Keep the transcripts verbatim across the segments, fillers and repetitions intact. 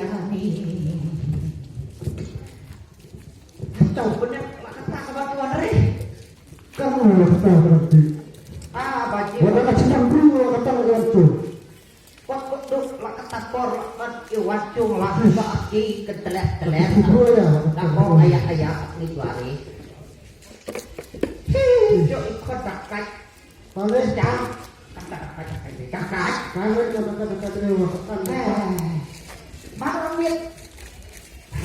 Ani. Kata bener, la kata ka ba tuan re. Kamu la kata berarti. Ah, baji. Wala ka cakap dulu la kata berarti. Wat, wat, duk, la kata kor, la kat, i wacung, la sa aki, kentelet-telet. Itu ya. Dah kong ayak-ayak ni tuari. Hi, jo ikut dakai. Balik. Dah. Dakai, dakai, dakai. Dakai. Balik, dakai, dakai, dakai. Eh. Mana ambil?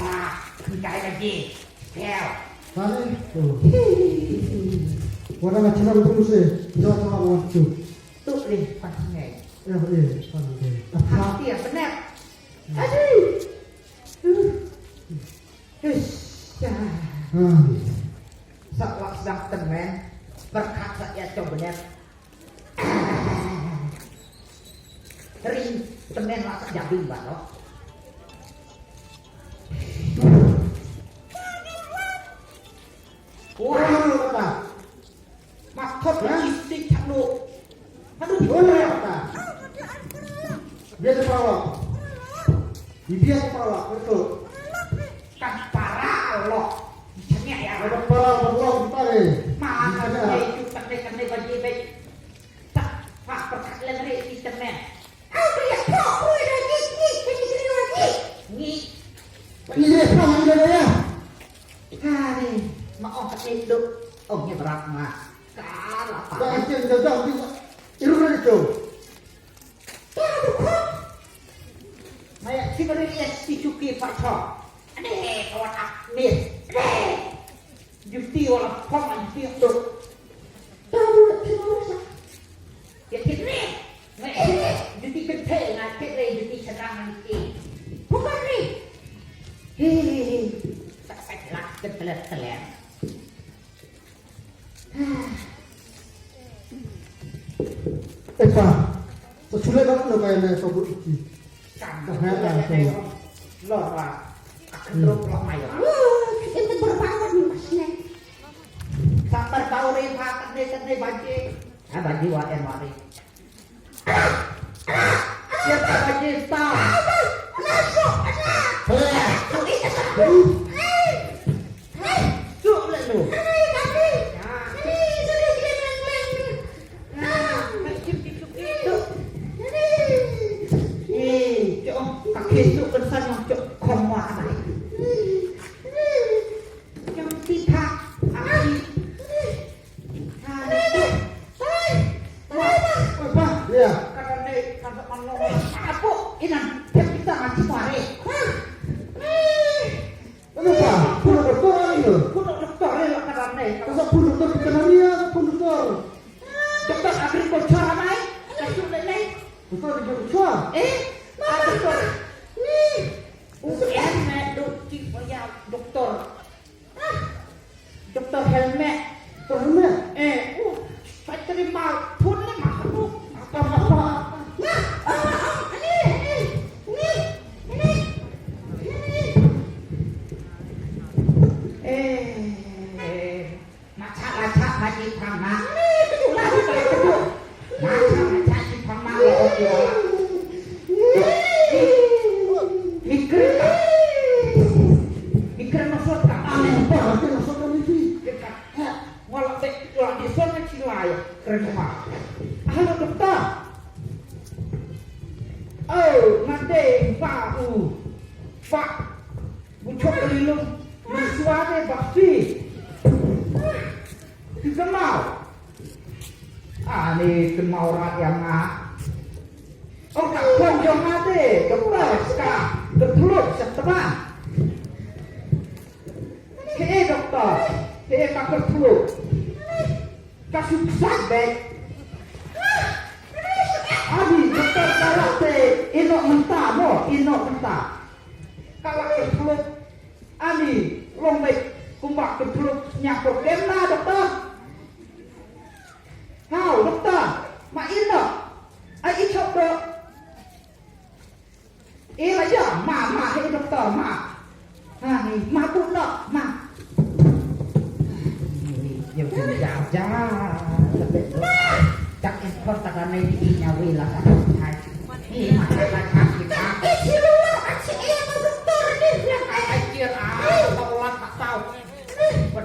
Ha, kentai lagi. Sial. Balik. Tuh. Hi. Wala ka cakap dulu sih. Jawab sama waktu. Tu leh pas ngai. Ya, eh, pas ngai. Apa? Hati ya benar. Aduh. Hush. Hmm. Sa la sdang tymmen. Pyrkhat sa ïa to benar. Ring tymmen la sa jabi ba lo. Wah, kata. Matot. Hah? Isi chanu. Aduh, oh, ya, kata. Biar kepala. Biar kepala, betul. Kan para lo. Chanya ya. Ada para lo, bentar, eh. Mana dia itu, kene-kene baju baik. Tak, Pak, perkat lengre di temen. Au, bria, pok, ui, dah, nyik, nyik, nyik, nyik, nyik. Nyik. Nyik, nyik, nyik, nyik. Kari, ma ong ka ei duk. Ong hi brak ma. Kala pa. Ba chen da dang di. Iru na cho. Kala duk. Maya chimari es ti chuki pa cho. Ade, kawan ak mir. Ade. Juti wala phong juti duk. Tahu nak kena rusak. Ya kit ni. Ngai, juti kenthe ngai kit ni, juti sedang ngai kit. Bukan ni. Hehehe. Tak payah lah, ketelet-telet. Epa, sa chule bak no kaya na sa bu iki. Kam. Ka haya ka sa. Lor wa. Akan ro plok mayo. Wah, kita berbangun ni mas ni. Sa berbau re pa, tak ne, tak ne baje. Ha, baje wa en wa re. Siap ka baje sta. Masuk, masuk. Masuk, masuk. Suk lah lu. Ano ba? Puro doktor ano yun? Puro doktor, eh, lo ka dam ne. Ano sa puro doktor veterinary, ano puro doktor? Doktor agriculture amai. Doktor agriculture? Eh, ah, doktor. U M, eh, dok-, ki-, oh, ya, doktor. Ah, doktor helmet. Doktor helmet? Eh, uh, sa terima pun ni mah, uh, apa, apa. Nah, ah, ah, ni, ni, ni, ni, ni. Eh, eh, macam, macam, macam, macam. Ni, tu lah, tu lah, tu. Macam, macam, macam, macam, lo, okey, lo. Mikir ka. Mikir maksud ka. Aneh apa? Mikir maksud ka, Miki. Mikir ka. Wala dei, wala dei, son na chilai, kren ma. Halo, doktor. Oh, ngate ba u. Ba. Bu chok lilum. Misuade ba si. Ti kemau. Ani kemau rat yang nga. Oh, ka khon jong nga te, doktor, ka, ka thlup sa tban. He, doktor. He, ka kyrthlu. Ka suk sak bek. Abi, doktor, ka rak te, ino mynta mo, ino mynta. Ka la kyrthlu. Abi, long bek, kumba kyrthlu, nya ko kem na, doktor. Hau, doktor. Ma ino. Ai, i chok, dok. Eh, la ïa, ma, ma, eh, doktor, ma. Ha, ni, ma, bu, no, ma. Ni, ni, ni, jar, jar. Cak ekor tak anai di inya wi la sa. Hai. Ni, ma, ma, ma, ma. Eh, si lu, ah, si, eh,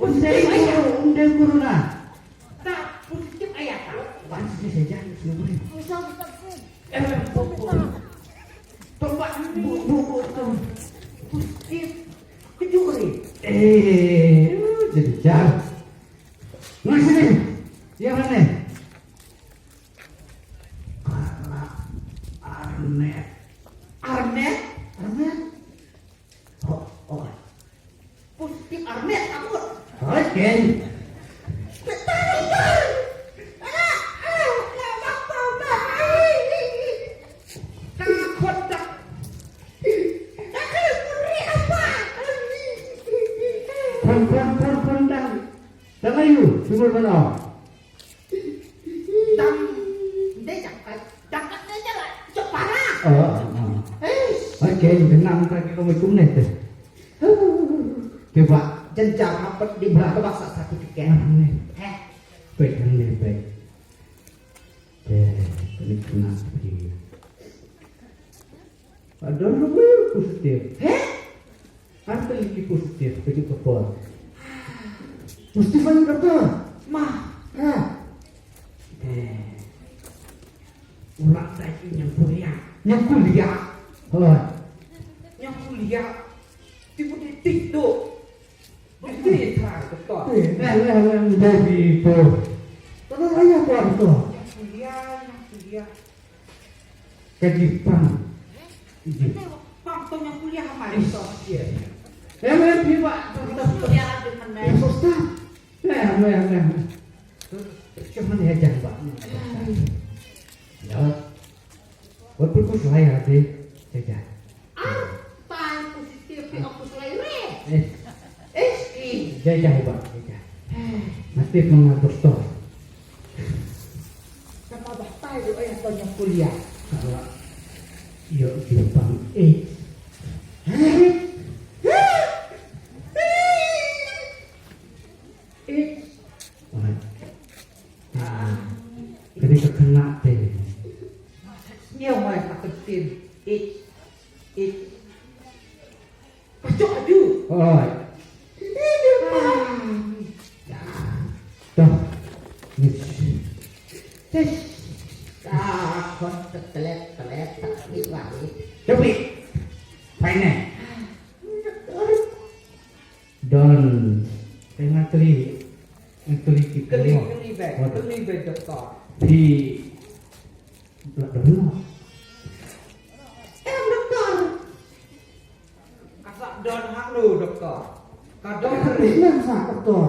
Undai corona. Ta positif aya ta. Ban sini saja ni sini. Eh, buku. Tombak bu bu bu tu. Positif. Kejuri. Eh, jadi jar. Ngai sini. Yang mana? Arnett. Arnett? Arnett? Oh, oh. Positif Arnett aku. Oke. Pon pon pon pon dang. Dang ayu, sumur mana? Dang, ndai jangkat, jangkat ne jala, jepara. Oh, oh. Eish. Oke, genang ta ki komai kumne te. Coba jenjar hapet di belah ke baksa sertifikat. Heh. Baik, baik, baik. Oke, ini kena pergi. Ada lu positif. Heh? Arti lagi positif, kejut kepala. Positif aja doktor. Mah. Ha. Eh. Ulah lagi yang kuliah. Yang kuliah. Oh. Yang kuliah. Tipu titik tu. Bukti terang doktor. Eh, eh, eh, eh, dari tu. Terus aja doktor. Yang kuliah, yang kuliah. Ka Jipang. Pang to ñiangkulia ha ma to. Em em phi ba. Kulia ha Jipang. Em sosta. Em em em. Cuman ya jang ba. Ya. Wat pun kus lai ha de. Jaja. Ar tai positif phi ong kus lai re. Eh. Eh. Jaja ba. Jaja. Mesti pun doktor. Kata dah tai tu ayah tanya kuliah. Kalau yo Jipang eh. Eh. Ah, kadi ka kena te. Nyo mai ka ketin. Eh. Eh. Pacok aju. Oi. Toh. Tis. Ah, kon tetelet telet tak ni lagi. Cepi. Paine. Don. Tengah teli. Teli kita. Teli teli baik. Teli Phi la don noh? Em, doktor. Ka sa don ha u doktor. Ka don. Ka sa doktor.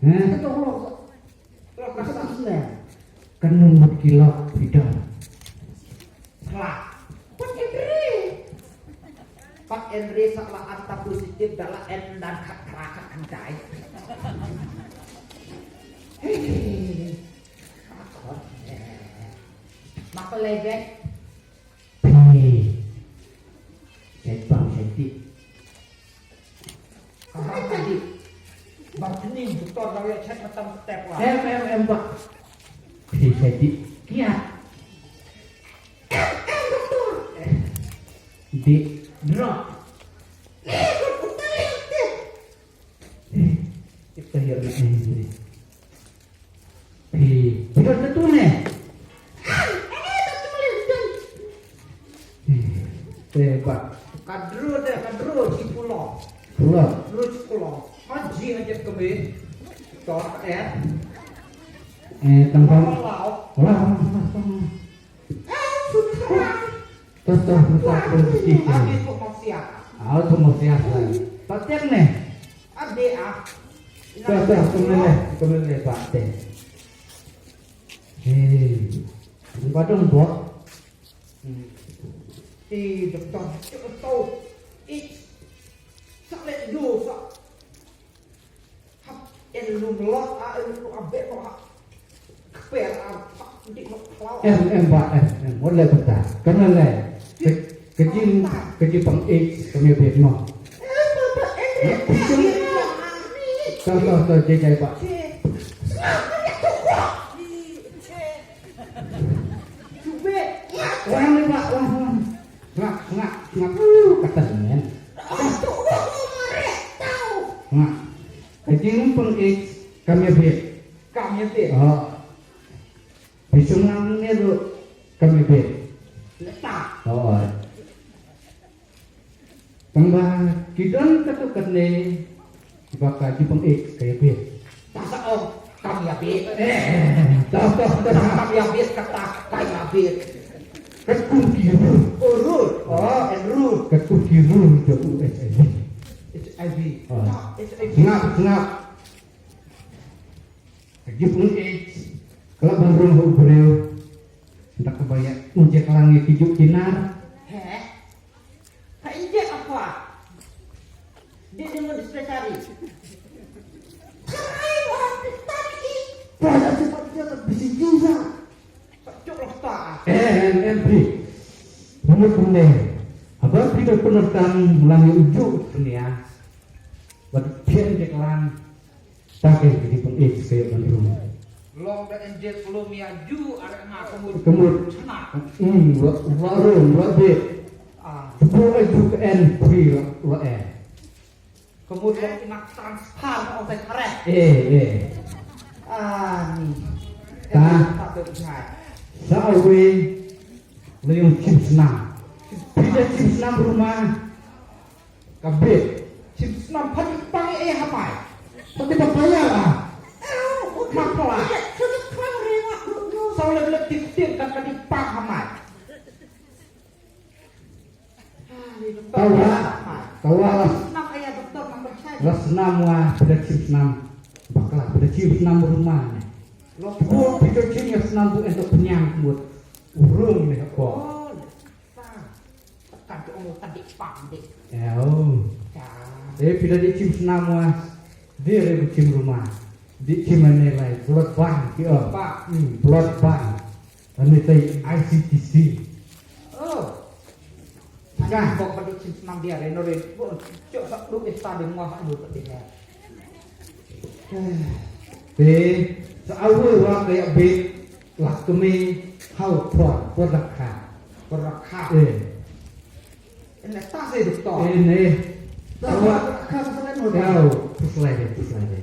Heh? Ka doktor. Ka sa doktor. Kan nang mut ki lok phi don. Salah. Pat Henry. Pat Henry sa la anta positif da la en dan khat kra khat khyndai. Hei. Mako lebek. Phi. Sai pang sai ti. Abang tadi. Bang tadi doktor dah lihat chat macam step lah. Em, em, em, bang. Phi sai ti. Kiat. Em, em, doktor. Di drop. Eh, doktor, eh, doktor. Eh, kita hiar na eh. Phi, phi don tattoo ne? Eh, ba. Ka dro de, ka dro ci pulo. Pulo. Dro ci pulo. Haji, haji kami. Tor, eh. Eh, tang bang. Pulo. Pulo, pulo, pulo, pulo. Tos, tos, tos, tos, tos, tos. Adi tu manusia. Ah, tu manusia. Paten ne. Adi ah. Tos, tos, tu mele, tu mele paten. Eh, badung bok. Eh, doktor, doktor. Eh, sakit dosa. Hap, en lum lot, a, en lum a bek, ha. Kper, a, hap, dik, hap, klau. Em, em, ba, em, em, wat leh bynta. Kan leh. Ke, ke jing, ke jing pang ik, kami bek mo. Em, ba, ba, em, em, em, em, em. Tar, tar, tar, jai, jai, ba. Jai. Sngap, em, em, em, em. Jubek. Wah, wah, wah, wah. Sngap, sngap, sngap. Uh, kata nyen. Sngap. Ka jingpang ik kam ïa bit. Kam ïa bit. Oh. Bisung lang ne ruh kam ïa bit. Letak. Oh. Tang ba ki don katto katne ba ka jingpang ik ka ïa bit. Ta sa ong kam ïa bit. Eh, ta, ta, ta. Kam ïa bit kata ka ïa bit. Katkum ki rule. Oh, rule. Oh, and rule. Katkum ki rule jong u H I V. H I V. Oh. Ta, H I V. Sngap, sngap. Ka jingpang ik ka la ban rung ha u briew. Nda kaba ïa injek lang ïa ki juk ki nar. He? Ka injek apa? Dia dengan dispensari. Karai orang tadi. Pada cepat dia tak bisa juga. Pak Cok lah tak. Eh, em, em, Pri. Bener, bener. Abang tidak pernah kan ulangi ujuk dunia. Wat pien de klan. Ta ke ki pang ik ke ban rum. Long da injek lum ïa ju are nga kemut. Kemut. Chana. Hmm, wa, wa rum, wa bit. Ah. Tepuk ai ju ke en pri wa, wa eh. Kemut long ina transfer ong te kare. Eh, eh. Ah, ni. Ta. Eh, ta tu ngai. Sa awi leyong chim snam. Pida chim snam rumah. Ka bit. Chim snam phan i pang e ha mai. Pati ba paya la. Ma pala. Saw lep lep tip tip kan ka di pang ha mai. Tawa. Tawa la. Snam aya doktor ma pyrshah. La snam wa pida chim snam. Bakla pida chim snam rumah ne. Lo bu pida chim ya snam bu entok pynïang mut. Urung ne ko. Oh. Kan tu ong tadi pang dek. Ya, oh. Ya. Eh, pida di chim snam wa. Di re bu chim rumah. Di chim ane lai. Blood bank, ki ong. Bank. Hmm, blood bank. Ane tai I C T C. Oh. Kan. Kok padi chim snam dia re, no re. Bo, cok sak duk ista di ngah anu padi ha. Te, sa awe wa ka ïa bit, la kmie, hau por, por da kha. Por da kha. Eh. Ene ta se doktor. Ene. Ta wa. Por da kha, por da kha. Yau, puslai de, puslai de.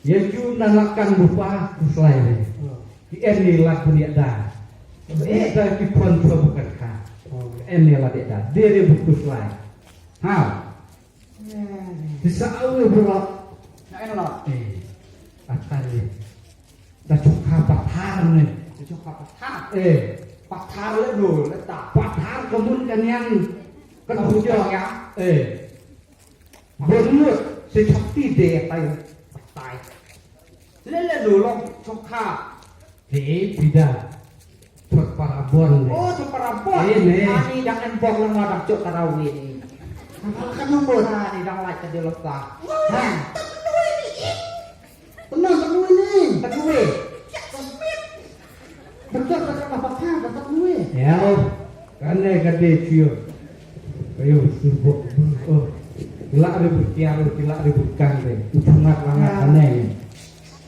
Ya ju na la kan lupa, puslai de. Oh. Ki ene la punya da. Eh. Da ki pon sa bukan kha. Oh. Ene la de da. De de bu puslai. Hau. Ti sa awe bu la. Na ene la. Eh. Atar de. Da chok kha pathar ne. Pathar. Eh. Pathar le no le ta. Pathar ka mun ka niang. Ka tu jong ya. Eh. Bernut se chapti de tai. Tai. Le le no long chokha. Te pida. Chot parabon ne. Oh, chot parabon. Eh, ne. Ani dang en bok lang ma dang chot tarawih ni. Kan nombor. Ani dang lai ka jelo ta. Ha. Tenang, tak duwe ni. Tak duwe. Betul, tak kena apa-apa, tak duwe. Ya, oh. Kane ka de chio. Ayo, surbok. Oh. Kila de bertiar, kila de berkan de. Utungat langat kane.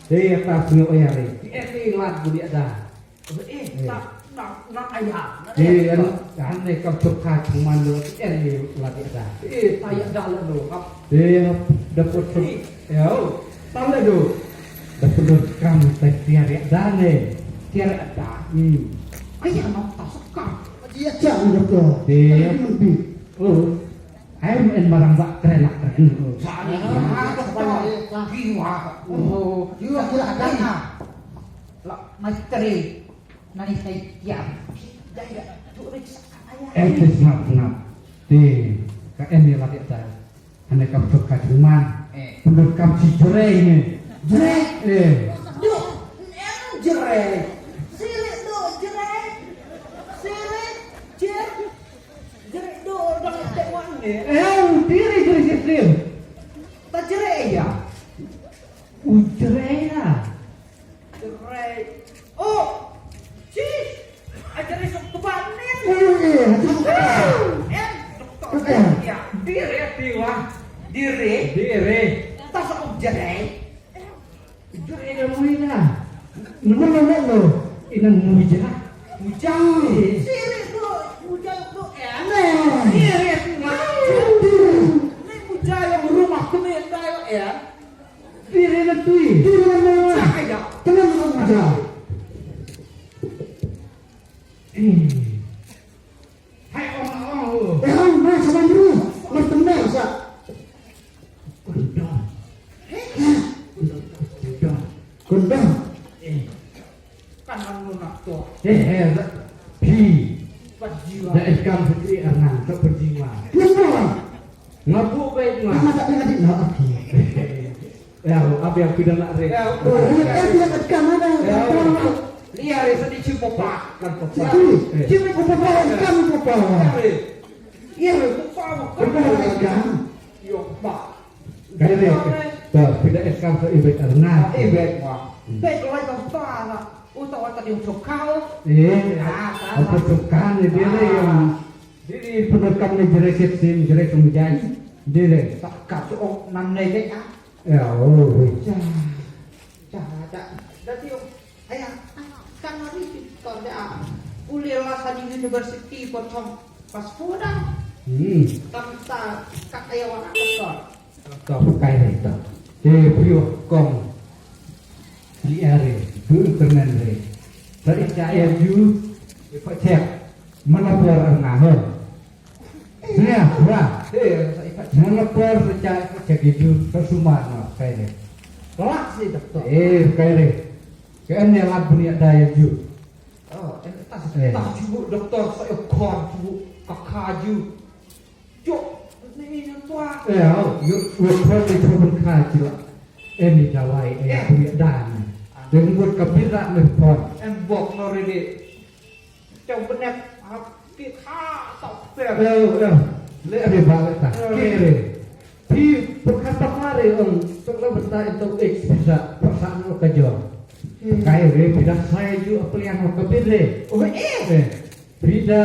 De atas nyo ya de. Ki eti lat bu dia dah. Eh, tak, nak, nak ayah. Nak ayah. Kan ne kam chok ka chuman lo, eh, ni la dia da. Eh, tak ya dah lo, kap. Eh, dapat chok. Eh, oh. Tam le do. Dapat lo kam tak tiar ya da ne. Tiar ya da. Hmm. Ayah nak tak suka. Dia jam doktor. Eh. Oh. Ai men marang ba kren nak kren. Sani. Ah, doktor. Jiwa. Oh, jiwa kira ada. La, maitri. Nani kai tiap. Dai da tu rik sa kaya. Eh, te snap snap. Te ka em ya lati ta. Ane kam chok ka chuman. Eh. Pundut kam chi jrei ne. Jrei. Eh. Du, em jrei. Sili du jrei. Sili jrei. Jrei du dang te wan ne. Eh, diri jrei jrei. Ta jrei ya. U jrei ya. Jrei. Oh! Chief! Ajrei sok kebanin. Oh, iya, iya. Eh, doktor. Iya. Dire, tiwa. Dire. Dire. Tas aku jrei. Jrei dah mui dah. Nunggu nunggu lo. Inang mui jah. Mujang. Siri tu. Mujang tu, eh. Nah. Dire, tiwa. Ini mujang yang rumah tu ni, eh. Dire na tui. Dire na tui. Cakap ya. Tenang, tenang aja. Eh. Hai, ong, ong, ong. Eh, ong, mas, sama dulu. Mas, tenang, sa. Kondom. Eh? Kondom. Kondom. Eh. Kan nang lu nak tu. Eh, eh, phi. Pat jiwa. Da iskam sekali arnang, tak berjiwa. Kenapa? Ngaku baik mah. Nama tak pernah di nak aku. Ya, apa yang pidana re? Ya, oh, ya, ya, ya, kan mana? Ya, oh. Liar ya, sedih cium popa, kan popa. Cium, eh. Cium popa, kan popa. Ya, re. Ya, re, popa, kan popa. Popa, kan. Yo, pa. Kaya re. Ta, pida iskam sa ibek arnang. Ibek mah. Hmm. Bek lai kan ta na. Uta wata yung sukaw. Eh, ah, apa sukaw ni dia ni yang Diri pyndonkam ne jrei sepsim, jrei sumjai. Diri. Tak kat tu, oh, nam ne dek, ah. Ya, oh, wei. Ja. Ja, ja. Dadi, oh, aya, kan hari tu, kau dah, ah. Kuliah lah sa di university, potong pas pura. Hmm. Tam ta, kat aya wan aku, kau. Ka pkai re ta. Te prio kong. Li are, du internet re. Sa i cha er ju, i pa chek. Mana por ar nga ho. Snya, bra. Mana por sa cha, i pa chek i ju, sa sumar na pkai re. Kelak si doktor. Eh, pkai re. Ke en ne lap bunia da er ju. Oh, en tas, eh. Tas ju doktor, sa i kor ju, kaka ju. Cuk, ni ni tuan. Eh, au, yo, yo, tuan ni tuan ka cila. Eh, ni dawai, eh, eh. Aku ya dan. Dengan buat kabir rak ni tuan. Em bok no rede. Cau benek, ah, pit ha, tau per. Eh, eh. Le, eh, balik tak. Eh. Kere. Pi, bukan tak mari, em, tak lo betai tau X bisa, perasaan lo kejor. Hmm. Kai re, pindah saya ju, apa yang lo kabir re. Oh, eh. Eh. Phi da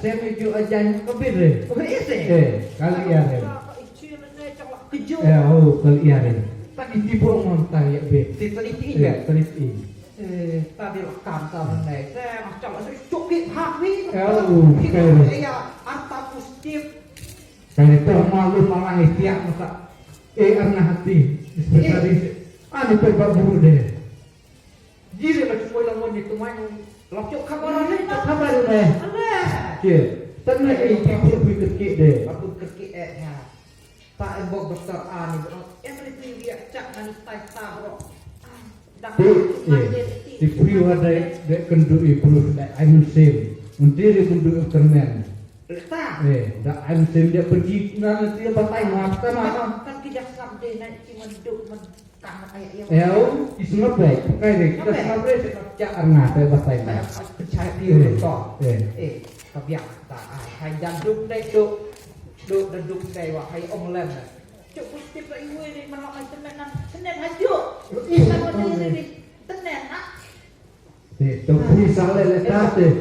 sem i ju ajan ka bit re. Ka bit re. Eh, kali ya re. Ka i chi ne ne chak la kejut. Eh, oh, kali ya re. Ta di tibu mon ta ya be. Ti ta di ti. Eh, ta di ti. Eh, ta di la kam ta ne. Te ma chak la su chuk ki ha wi. Eh, oh, kali. Ya, arta positif. Kali to malu malang i tiak masa. Eh, arna hati. Spesialis. Ani pe ba buru de. Jire ba chukoi la mon ni tumai nong. Lok chok khabar ni, chok khabar ni. Ale. Ke. Tan na ke ki pur pui ke ke de. Aku ke ke eh ya. Ta em bok doktor ani bro. Everything dia chak nani tai ta bro. Dak tu, eh. Te phi wa dei, dei kynduh i Bruce, dei ai mynsiem. Ngan dei kynduh i kyrmen. Ta. Eh, da ai mynsiem, dei pyrgi na, na, te batai ma, ta ma, ma. Kan ki dak sap dei na, ki man duk, man kang, ai, ai. Eh, oh, i sngap dei, pakai dei, kita sngap dei, sngap jak arna, te batai ma. Ai, ai, pynchai phi. Eh, to. Eh. Eh, ka biang ta, ai, hai dan duk dei duk, duk da duk dei wa, hai ong lem. Cuk, positif la iwei dei, man la ai tenen nan, tenen ha juk. Ih, sama dei, dei, dei, tenen na. Te, to phi sa le le ta te.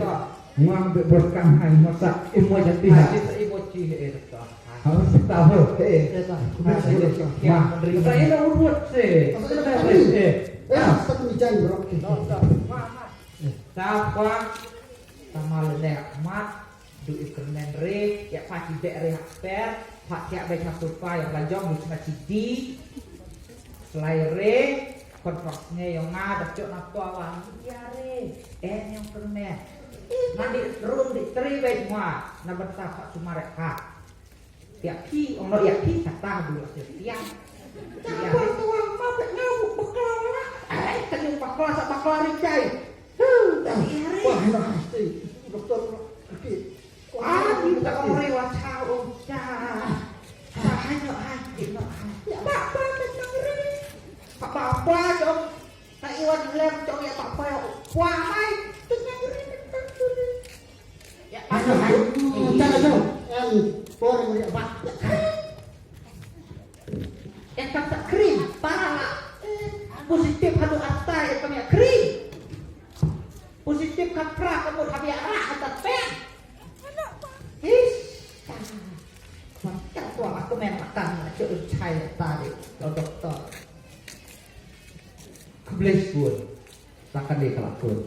Ngam be berkam hai masa imo jati ha. Hai, sa imo chi, eh, ta. Ha, ta ho. Eh, ta. Ma, ta ina urut se. Eh, eh, ta mi jan bro. Ta, ta. Ta pa. Ta mal le mat. Du i kyrmen re, ïa pha ki bek re ha kper, pha thiah bek ha sofa, ïa la jong du sngewsih di. Slai re, kon prok snge ïong nga, da jok na pa wa, ïa re, en ïong kyrmen. Na di rum di tri bek ma, na bynta pha sumar re ha. Ïa phi, ong no ïa phi, kata du ïa phi. Ïa. Ka pa tu wa ma pek ngau bakla la. Ai, ka ni bakla sa bakla ri jai. Huh, ïa re. Wah, na, doktor. Ah, kita orang lewat jauh dah. Tahan no, ah, kita. Ya, apa, apa, kita orang. Apa, apa, dong. Tak iwan lem, dong, ya, apa, apa, ya. Wah, mai, kita orang, kita orang. Ya, apa, apa. Jangan, dong. Em, orang lewat. Ïa ka ta krim, para la. Positif haduh atai ïa ka mia krim. Positif ka pra ka mut habia ra ka ta pen. His. Ka ta tu aku men makan na cuk chai ta de. Lo doktor. Khublei shibun. Takkan dei ka la kut.